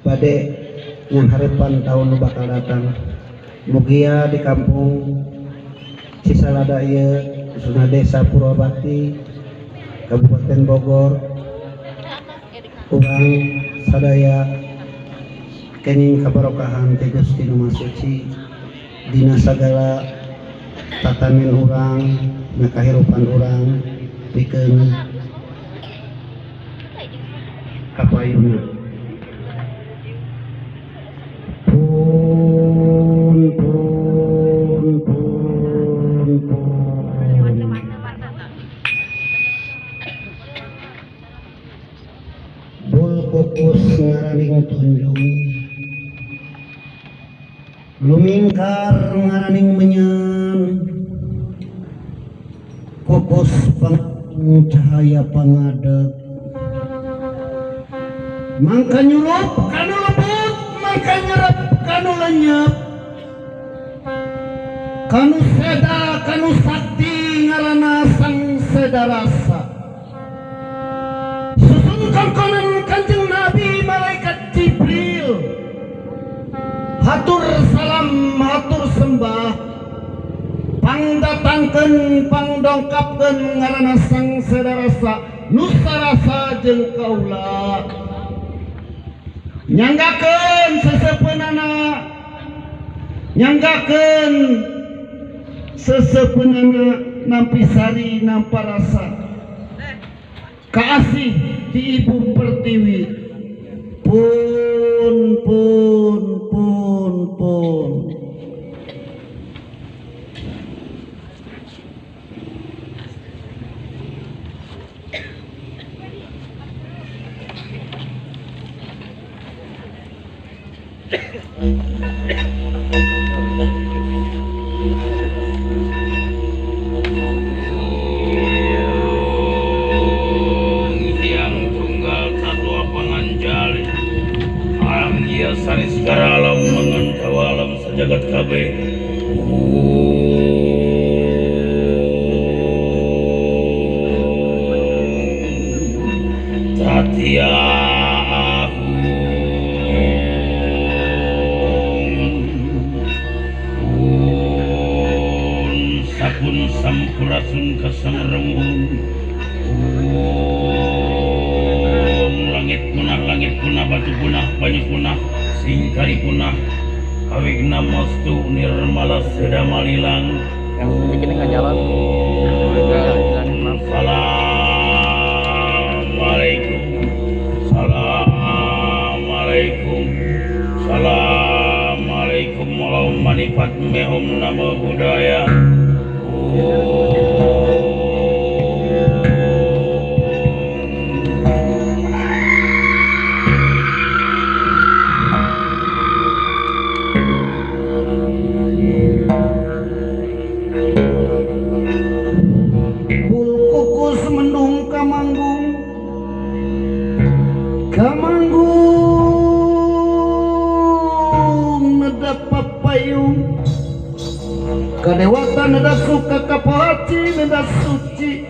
Bade nyangharepan taun nu bakal datang. Mugia di kampung Cisalada ieu khususna Desa Purwabakti Kabupaten Bogor urang sadaya kenging kabarokahan ti Gusti Nu Maha Suci dina sagala tatanen urang na kahirupan urang pikeun kapayuna. Pun pun pun pun bul kukus ngaraning tunjung lumingkar ngaraning menyan kukus pang cahaya pangadeg mangka nyulup kanu lebut mangka nyerep kanu lenyep kanu seda kanu sakti ngarana sang seda rasa susun kongkonan Kanjeng Nabi malaikat Jibril hatur salam hatur sembah pangdatangkeun pangdongkapkeun ngarana sang seda rasa nusa rasa jeung kaula nyanggakeun sesepeunana nyanggakeun sesepeunana nampi sari nampa rasa kaasih di Ibu Pertiwi pun pun pun pun. Yang tunggal tatua panganjali alam ia sariskara alam mengantawa alam sejagat kabeh. Tatia sampurasun kasamerungun langit punah batu punah banyu punah singkari punah awigna mostu nirmala seda malilang. Yang bikinnya nggak jalan. Assalamualaikum assalamualaikum assalamualaikum warahmatullahi wabarakatuh. Namo buddhaya. Bul kukus mendung kamanggung kamanggung nedap papayung kadewata neda suka kapohaci neda suci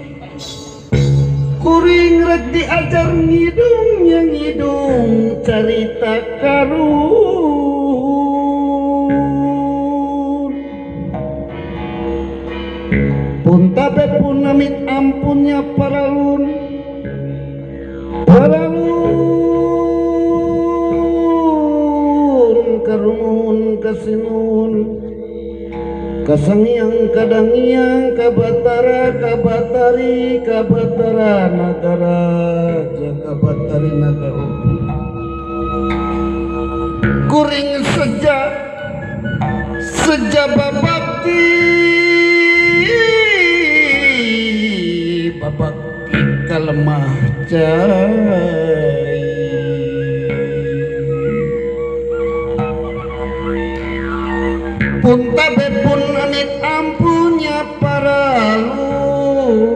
kuring rek diajar ngidung yang ngidung carita karun pun tabe pun amit ampunnya paralun paralun karumun kasinun kasangiang kadangiang kabatara kabatari kabatara nagara kabatari nagara kuring seja seja babakti babakti kalemah cai pun tabe pun amit ampunnya paralun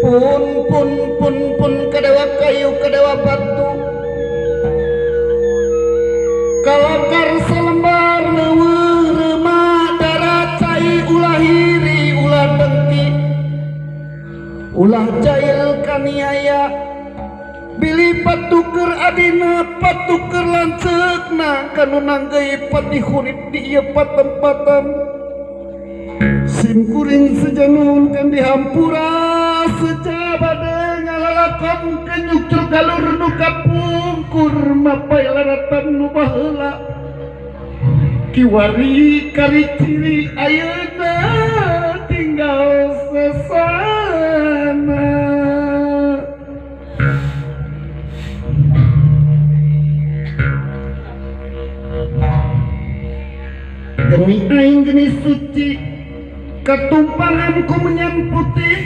pun pun pun pun kadewa kayu kadewa batu kalakar selembar leuweung reuma darat cai ulah hirik. Ulah jail kaniaya bilih patuker adina patuker lanceukna kanu nanggeuy pati hurip di ieu patempatan. Sim kuring sejanun kan dihampura secabade ngalalakon kenyukcur galur nu kapungkur mapay laratan nu baheula kiwari kari ciri ayeuna tinggal sesana. Demi aing geni suci ketumpangan ku menyan putih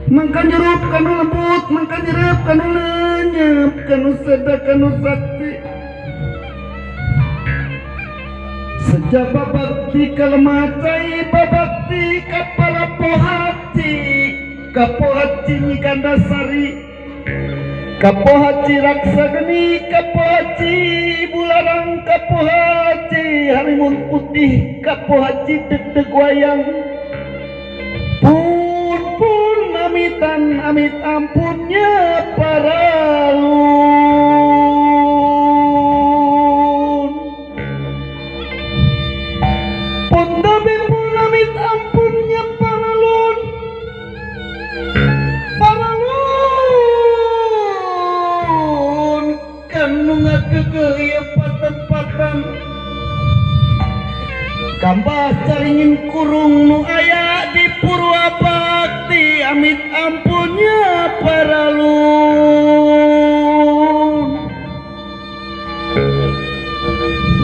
mangka nyerup kanu lembut mangka nyerup kanu lenyap kanu seda kanu sakti. Sejaba bakti kalemacai babakti kapala pohati kapohaci Nyikandasari kapohaci Raksageni kapohaci Bularang kapohaci Halimun Putih kapohaci Deg-deg Wayang. Pun pun amitan amit ampunnya paralun. Pun dabe pun amit ampunnya paralun. Paralun kanu ngagegeuh ieu patempatan. Kambah caringin kurung nu aya di Purwabakti amit ampunnya paralun.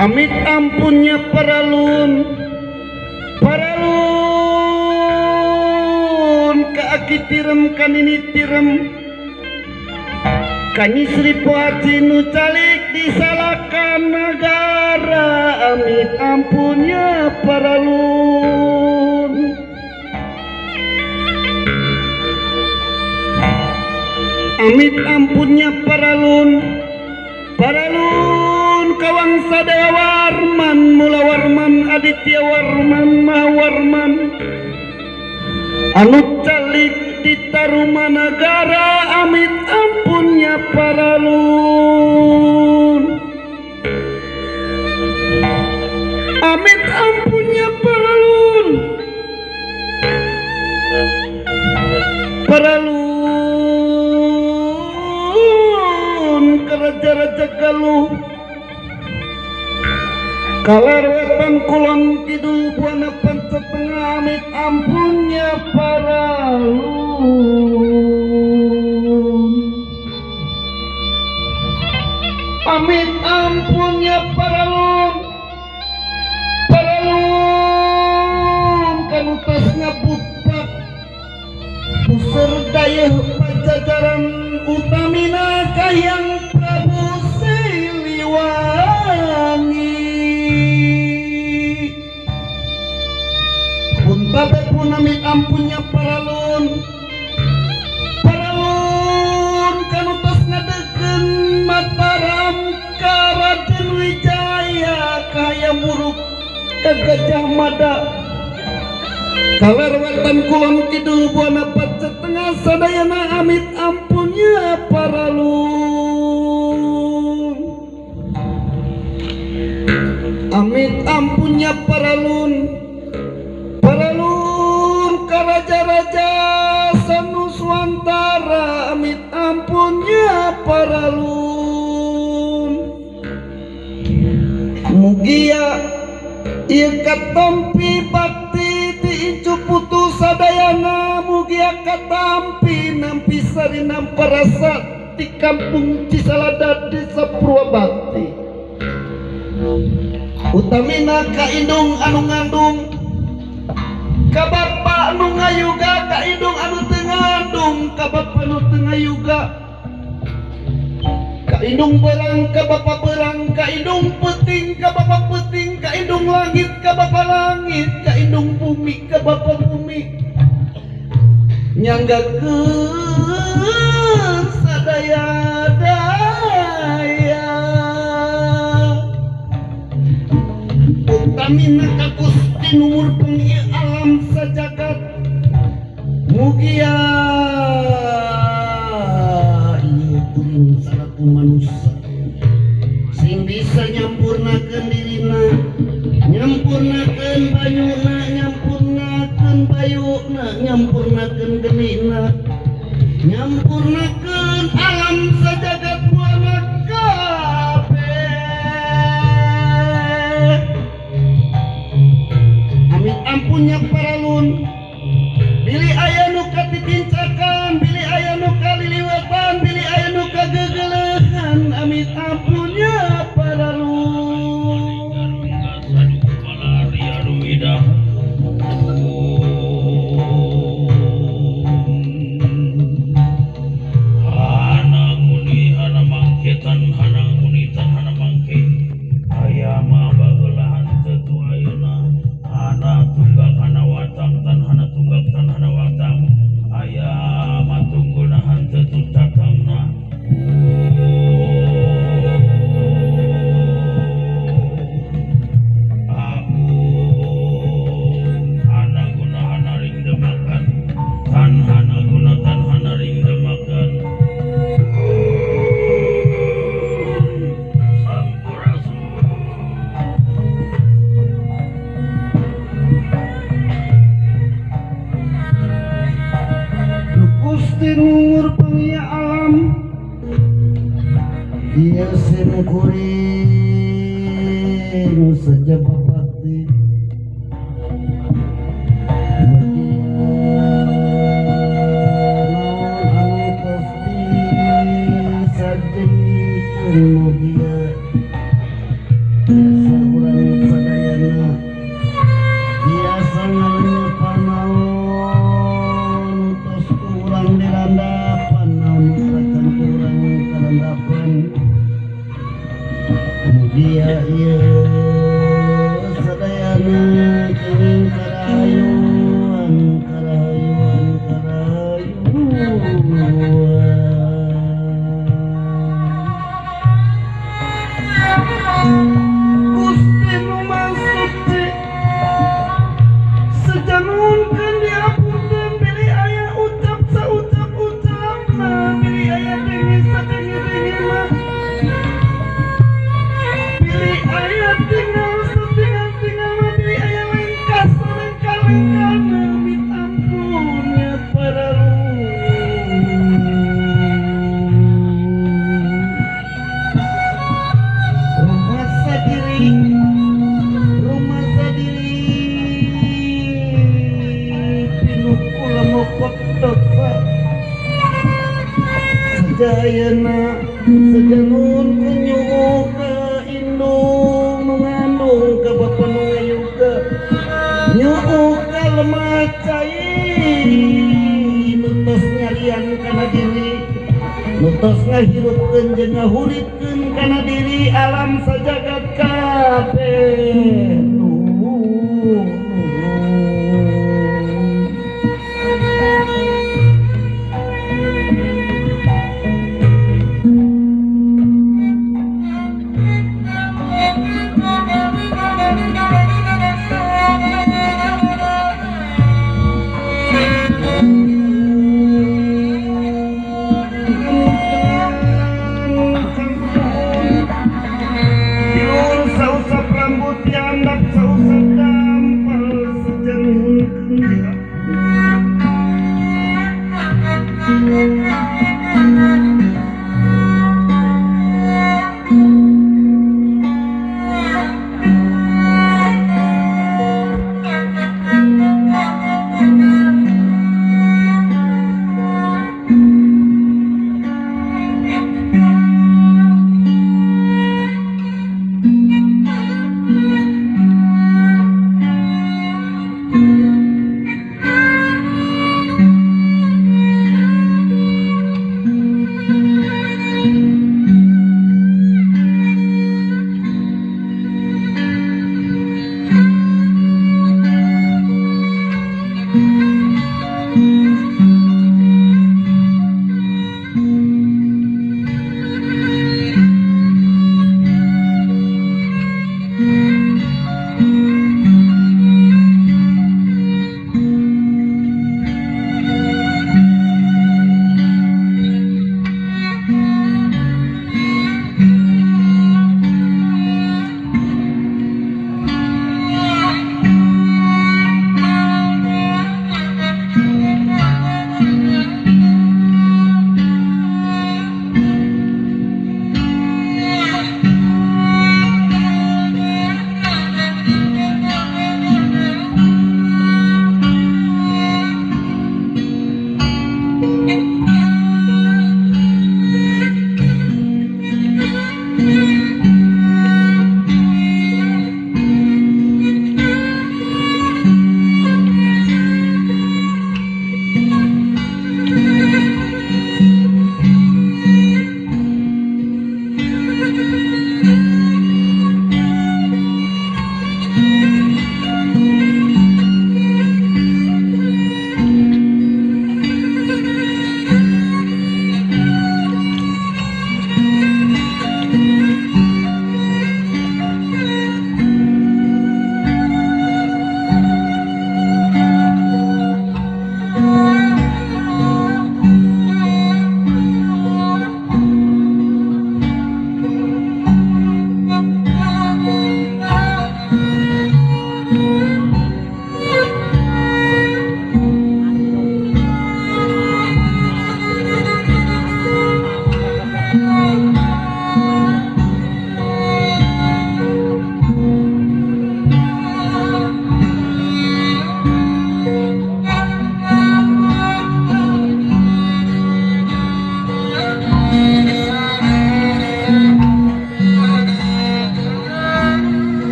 Amit ampunnya paralun. Paralun ka aki tirem kanini tirem Kanyi Sri Pohaci nu calik di Salakan Nagara amit ampunnya paralun. Amit ampunnya paralun. Paralun kawangsa Dewa Warman Mula Warman Aditya Warman Mahawarman anu calik di Tarumanagara amit ampunnya paralun. Amit ampunnya paralun. Paralun keraja-raja Galuh kaler wetan kulon kidul buana panca tengah amit ampunnya paralun. Amit ampunnya paralun. Paralun kanu tos ngabupak puseur dayeuh pajajaran utamina Kahiyang Prabu Siliwangi. Pun tabe pun amit ampunnya paralun. Paralun kanu tos ngadeukeun Mataram ka Raden Wijaya kahayang muruk ka Gajah Mada kaler wetan kulon kidul buana paca tengah sadayana amit ampunnya paralun. Amit ampunnya paralun. Paralun ka raja-raja Sanuswantara amit ampunnya paralun. Mugia ieu katampi bakti diincu putu sadayana mugia katampi nampi sari namparasa di kampung Cisalada desa Purwabakti. Utamina ka indung anu ngandung ka bapa anu ngayuga ka indung anu teu ngandung ka bapa anu teu ngayuga ka indung berang ka bapa berang ka indung peuting ka bapa peuting ka indung langit ka bapa langit ka indung bumi ka bapa bumi nyanggakeun sadaya daya. Utamina ka Gusti nu murpeng ieu alam sajagat mugia kayuna nyampurnakeun genina nyampurnakeun alam sajagat buana kabeh. Amit ampunnya paralun bilih aya nu katitincakan, bilih aya nu kaliliwetan, bilih aya nu kagegeleuhan, amit ampunnya paralun. Kuring sejaba bakti naon anu tos disajengikeun mugia biasa urang sadayana biasa ngalenyepan naon tos ku urang dirandapan naon tacan ku urang karandapan. Mugia ieu sadayana kenging karayuan karayuan karayuan. Gusti nu Maha Suci sejanunkeun diapunten bilih aya ucap saucap-ucapna, bilih aya denge sadenge-dengena, ayat tinggal setinggal-tinggal bilih aya lengkah salengkah-lengkahna, amit ampunnya paralun. Rumasa diri, rumasa diri pinuh kula mokot dosa sejayana sejanun kunyuh ka indung nu ngandung ka bapa nu ngayuga nyuuh ka lemah cai nu tos nyalian kana diri, nu tos ngahirupkeun jeung ngahuripkeun kana diri alam sajagat kabeh.